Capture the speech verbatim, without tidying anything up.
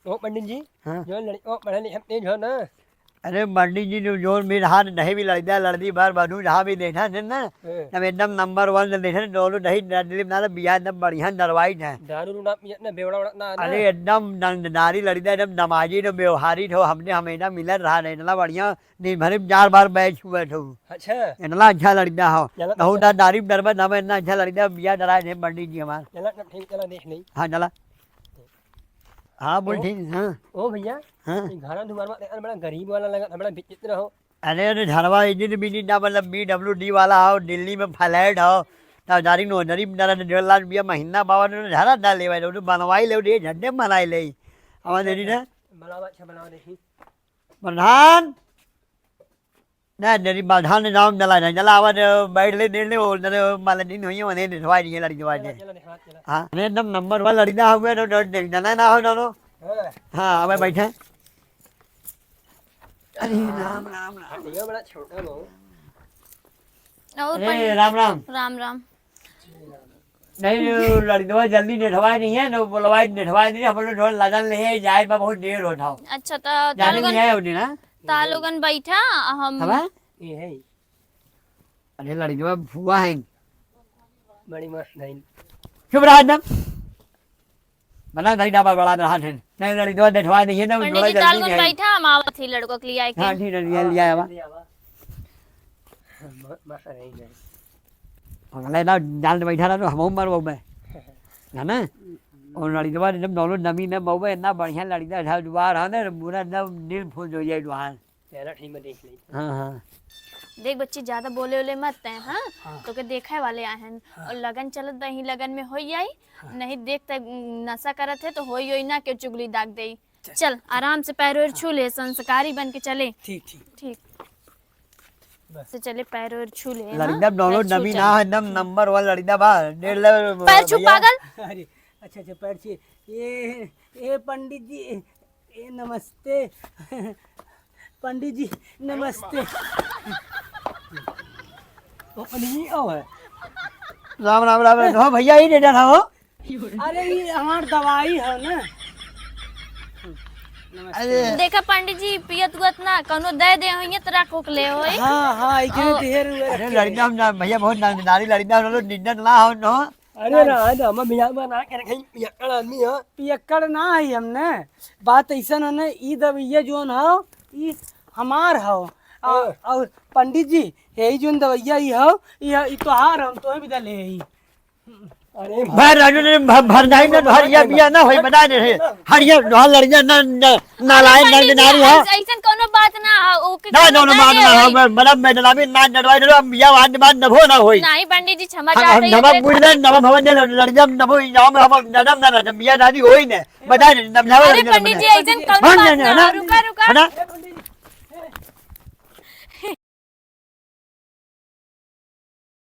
ओ पंडित जी, हाँ। जो लड़को पढ़े लिखे तेज हो ना। अरे पंडित जी, जो जोन भी रहा, नहीं भी लड़दा लड़दी बार बनू रहा भी देखा थे ना, हाँ। तब एकदम नंबर वन से देखा, दोनों नहीं दिलीप ना, बिया एकदम बढ़िया नरवाई है। दारू ना पियत ना, बेवड़ा वड़ा ना, ना। अरे एकदम न-, नारी लड़दा एकदम नमाजी न व्यवहारी हो, हमने हमेशा मिलत रहा, इतना बढ़िया दिन भर में चार बार बैच हुआ था। अच्छा। इतना अच्छा लड़दा हो। चला, बहुत चला। दारी डरबा ना, इतना अच्छा लड़दा, बिया डरा है पंडित जी हमार। चला, तब ठीक, चला देख नहीं। हाँ, चला। हाँ, बोल ओ, ठीक, हाँ। ओ भैया, हाँ। ये घरा दुआर में बड़ा गरीब वाला लगा, बड़ा विचित्र हो। अरे, अरे, घरवा इंजन भी ना, मतलब, पी डब्ल्यू डी वाला हो, दिल्ली में फ्लैट हो, तो दारी नो, गरीब ना, डेढ़ लाख रुपया महीना बाबा ने घरा ना लेवा, तो बनवाई ले, ये झंडे बनाई ले। हमारे देरी ना। बनावा, अच्छा, बनावा, देखी। प्रधान। ना, तेरी प्रधान ने नाम डला नहीं, डला आवा, बैठ ले, दे ले, वो, ना, माला दिन हुई है, उन्हें दिखवाई दिए, लड़की वाले। चला, चला, दिखवा, चला। हाँ, अरे, एकदम नंबर वन लड़की ना हुए, तो, तो, तो, जाना ना हो, दोनों। हाँ। हाँ, अब बैठे। अरे, राम, राम, राम। हाँ, ये बड़ा छोटा बहुत। और अरे, पंडित राम, राम। राम, राम। नहीं, वो लड़कवा जल्दी नेठवाए नहीं है, ना बोलवाए नेठवाए नहीं है, हम लोग थोड़ा लगन ले है, जाए बा बहुत देर होत हो। अच्छा, तो जाने तालुगन, नहीं आए उन्हें ना? तालुगन बैठा, हम हवा? ये है। अरे लड़कवा फुआ है। बड़ी मस्त है। चुप रहा एकदम। बना नहीं डाबा बड़ा रहा है। नहीं लड़कवा नेठवाए नहीं है ना, पंडित थोड़ा जी, जल्दी तालुगन नहीं है। बैठा, हम आवत ही लड़को के लिए आए के। हाँ, ठीक है, लिया, लिया आवा। लिया आवा। म-, मस्त है, नहीं। अगले ना जान बैठा रहा तो हम मर बउबे। है ना? और लड़कवा एकदम दोनों नमी में बउबे, इतना बढ़िया लड़का था, दुआर है ना, पूरा एकदम नील फूल जो ये दुआर। चलो ठीक बा, देख ली। हाँ, हाँ। देख बच्ची, ज्यादा बोले ओले मत तै, हाँ? हाँ। तोके देखे वाले आहन। हाँ। और लगन चलत बा, यही लगन में होई जाई। हाँ। नहीं देख तै नशा करत है तो होई होई ना के चुगली दाग देई। चल। चल, आराम से पैर वैर छू ले, संस्कारी बन के चले। ठीक, ठीक। ठीक। बस। तो चले पैर वैर छू ले, हाँ? लड़िका दोनों पैर छू नमी चले। ना, एकदम नंबर वन लड़िका बा, डेढ़ लेवल पैर छू भैया। पागल। अरे, अच्छा, अच्छा, पैर छू। ये, ये पंडित जी, ए, नमस्ते। पंडित जी, नमस्ते। ओ, पंडित जी, आओ है। राम, राम, राम, राम। हाँ, भैया, ही दे देना हो। अरे, ये हमार दवाई है ना। नमस्ते। अरे। देखा पंडित जी, पियत उयत ना, कौनो दे दे होइए तो राख उक ले होए। हाँ, हाँ, इकरे ओ। ढेर हुए अरे, रखे। लड़िका हम ना, भैया, बहुत ना, नारी लड़िका हम लोग निंदन ना हो, न हो। अरे ना। रहा दे, हम बियाह में ना कर कहीं पियक्कड़ आदमी हो। पियक्कड़ ना है हमने। बात ऐसन है ना, ई दवैया जोन हो, ई हमार हो। आ, हाँ। और पंडित जी, यही जोन दवैया ई हो, ई, ई तोहार हो, हम तोहे बिदा ले आई। अरे भर राजू ने भ-, भर जाई ना, भर ये बिया ना होई, बता दे रे। हर ये ढोल लड़िया ना, ना, नालायक अरे ना पंडित जी, नारी हो। ऐस-, ऐसन कोनो बात ना हो, ओके ना, कोनो ना, ना, बात ना, नहीं ना, होई। मैं, मतलब, मैं जनाबी ना डरवाई दे, हम बिया वाद बात नभो ना होई। नहीं पंडित जी, क्षमा हम, चाहते हम हैं, नमक ये बुझ ले, नमक भवन दे, लड़िया नभो, ई नाम हम नदम ना, ना, बिया दादी होई ने, बता दे, नम जावे अरे लड़िया पंडित जी, नभो। ऐसन कोनो हाँ, बात ना, ना, ना, ना। रुका, रुका। है ना?